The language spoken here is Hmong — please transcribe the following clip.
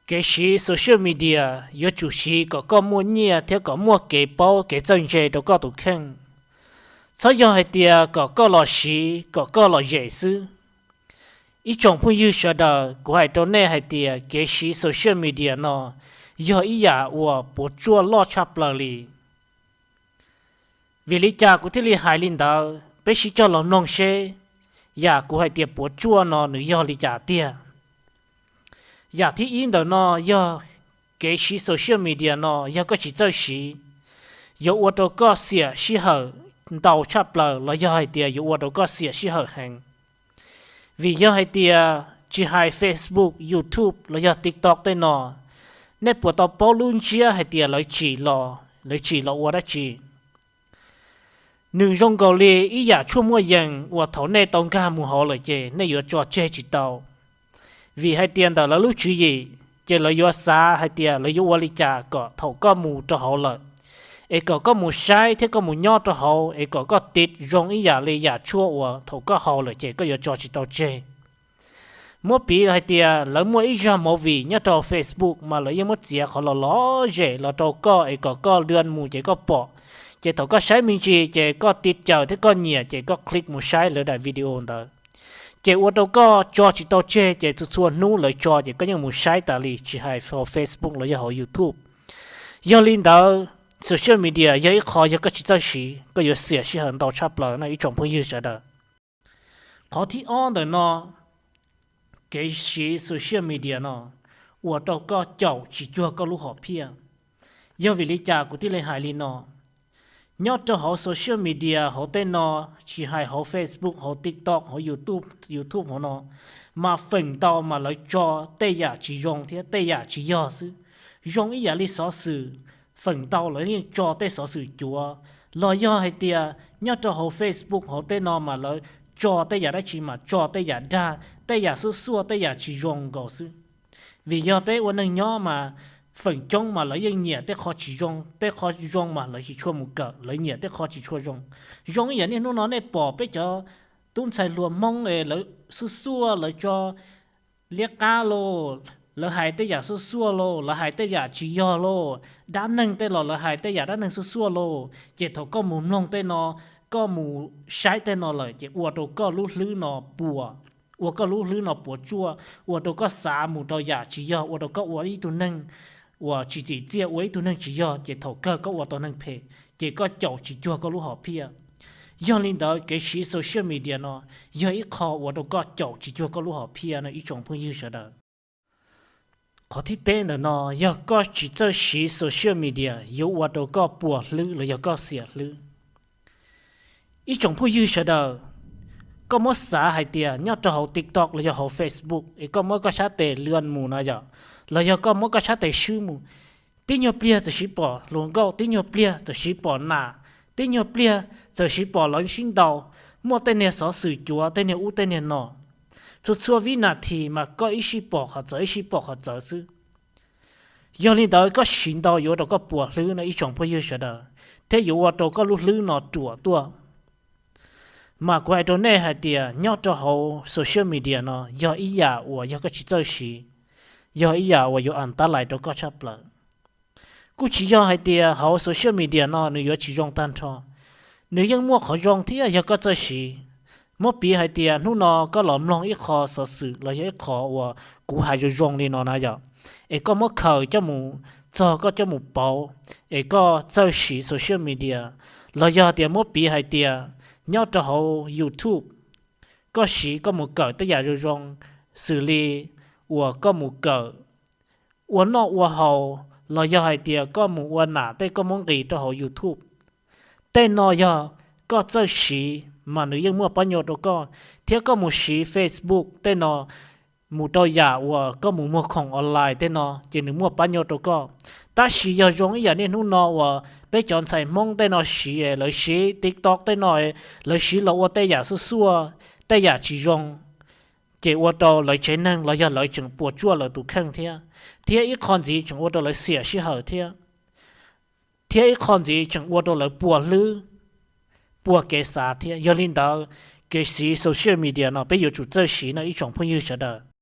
Kev siv social media yuav tsum siv kom koj muaj nyiaj thiab kom muaj kev paub kev txawj ntse rau koj tus kheej. Txhob yog hais tias kom koj los siv kom koj lom zem xwb. Ib tsoom phooj ywg sawv daws, kuv hais rau nej hais tias kev siv social media no yog ib yam uas puas tsuaj loj tshaj plaws li. Vim li cas kuv thiaj li hais li ntawd? Peb sib cog los mloog seb yam kuv hais tias puas tsuaj no nws yog li cas tiag. Yam thib ib ntawm no yog kev siv social media no yog koj tsis txawj siv, yuav ua rau koj xiam sij hawm ntau tshaj plaws los yog hais tias yuav ua rau koj xiam sij hawm heev. Vim yog hais tias tsis hais Facebook, YouTube los yog TikTok tej no, nej puas tau paub lub ntsiab hais tias lawv tsim los, lawv tsim los ua dab tsi? Nws zoo nkaus li ib yam tshuaj muaj yees uas thaum nej tau nkag mus hauv lawm ces nej yuav tso tseg tsis tau. Vim hais tias ntawm lawv lub tswv yim ces lawv yuav xav hais tias lawv yuav ua li cas kom thaum koj mus rau hauv lawm, es kom koj mus saib thiab koj mus nyob rau hauv es kom koj tiv zoo ib yam li yam tshuaj uas thaum koj haus lawm ces koj yuav tso tsis tau tseg. Muab piv hais tias lawv muaj ib zaj movie nyob rau Facebook mas lawv yeej muab txiav qhov los lom zem los rau koj es kom koj lwm mus ces koj pom. Ces thaum koj saib me ntsis ces koj tiv caws thiab koj nyiam ces koj click mus saib lawv daim video ntawd. Ces ua rau koj tso tsis tau tseg ces txhua txhua hnub lawv tso ces koj yeej mus saib tas li tsis hais hauv Facebook los yog hauv YouTube. Yog li ntawd, social media yog ib qho yog koj tsis txawj siv koj yuav xiam sij hawm ntau tshaj plaws no ib tsoom phooj ywg sawv daws. Qhov thib ob ntawm no, kev siv social media no ua rau koj caum tsis cuag koj lub hom phiaj. Yog vim li cas kuv thiaj li hais li no? Nyob rau hauv social media hauv tej no, tsis hais hauv Facebook, hauv TikTok, hauv YouTube, YouTube hauv no, mas feem ntau mas lawv tso tej yam tsis zoo thiab tej yam tsis yog xwb. Zoo ib yam li xov xwm, feem ntau lawv yeej tso tej xov xwm cuav, los yog hais tias nyob rau hauv Facebook hauv tej no mas lawv tso tej yam dab tsi mas tso tej yam dag, tej yam xuaj xuaj, tej yam tsis zoo nkaus xwb. Vim yog peb ua neeg nyob mas feem coob mas lawv yeej nyiam tej qho tsis zoo, tej qho zoo mas lawv tsis tshua mus kawm, lawv nyiam tej qho tsis tshua zoo. Zoo ib yam niaj hnub no nej pom peb cov tub ntxhais hluas Hmoob es lawv xuaj xuaj, lawv tso liab qab lauj, lawv hais tej yam xuaj xuaj lauj, lawv hais tej yam tsis yog lauj, dab neeg tej los lawv hais tej yam dab neeg xuaj xuaj lauj, ces thaum koj mus mloog tej no, koj mus saib tej no lawm ces ua rau koj lub hlwb no puas, ua koj lub hlwb no puas tsuaj, ua rau koj xav mus rau yam tsis yog, ua rau koj ua ib tug neeg uas tsis txim txiaj, ua ib tug neeg tsis yog, ces thaum kawg koj ua tau neeg phem, ces koj caum tsis cuag koj lub hom phiaj. Yog li ntawd kev siv social media no yog ib qho ua rau koj caum tsis cuag koj lub hom phiaj no ib tsoom phooj ywg sawv daws. Qhov thib peb ntawm no, yog koj tsis txawj siv social media yuav ua rau koj puas hlwb los yog koj xiam hlwb. Ib tsoom phooj ywg sawv daws, koj muab xav hais tias nyob rau hauv TikTok los yog hauv Facebook es koj muab koj sab tes lwm mus no yom, los yog koj muab koj sab tes swb mus, tib nyuag pliag txawm siv pom hluas nkauj, tib nyuag pliag txawm siv pom nas, tib nyuag pliag txawm siv pom lawv sib ntaus, muaj tej niag xov xwm cuav tej niag ub tej niag no. Txhua txhua vib nas this mas koj ib sij pom qhov txawv ib sij pom qhov txawv xwb. Yog li ntawd koj siv ntau yuav ua rau koj puas hlwb no ib tsoom phooj ywg sawv daws, thiab yuav ua rau koj lub hlwb no ruam tuaj. Mas kuv hais rau nej hais tias nyob rau hauv social media no yog ib yam uas yog koj tsis txawj siv, yog ib yam uas yuav antalais rau koj tshaj plaws. Kuj tsis yog hais tias hauv social media no nws yuav tsis zoo tag nrho, nws yeej muaj qhov zoo thiab yog koj txawj siv. Muab piv hais tias hnub no koj los mloog ib qho xov xwm los yog ib qho uas kuv hais zoo zoo li no na yom, es koj muab khaws coj mus txog koj coj mus pauv, es koj txawj siv social media, los yog tias muab piv hais tias nyob rau hauv YouTube, koj siv koj mus kawm tej yam zoo zoo, xws li uas koj mus kawm ua noj ua haus, los yog hais tias koj mus ua nam tej koj muab nqis rau hauv YouTube. Tej no yog koj txawj siv mas nws yeej muaj pab nyuaj rau koj, thiab koj mus siv Facebook tej no mus rau yam uas koj mus muag khoom online tej no ces nws muaj pab nyuaj rau koj. Tab sis yog zoo ib yam niaj hnub no uas peb cov ntxhais Hmoob tej no siv, lawv siv TikTok tej no, lawv siv los ua tej yam xuaj xuaj, tej yam tsis zoo, ces ua rau lawv tsev neeg los yog lawv tseem puas tsuaj lawv tus kheej thiab, thiab ib qho ntxiv tseem ua rau lawv xiam sij hawm thiab, thiab ib qho ntxiv tseem ua rau lawv puas hlwb, puas kev xav thiab. Yog li ntawd, kev siv social media no peb yuav tsum txawj siv no ib tsoom phooj ywg sawv daws.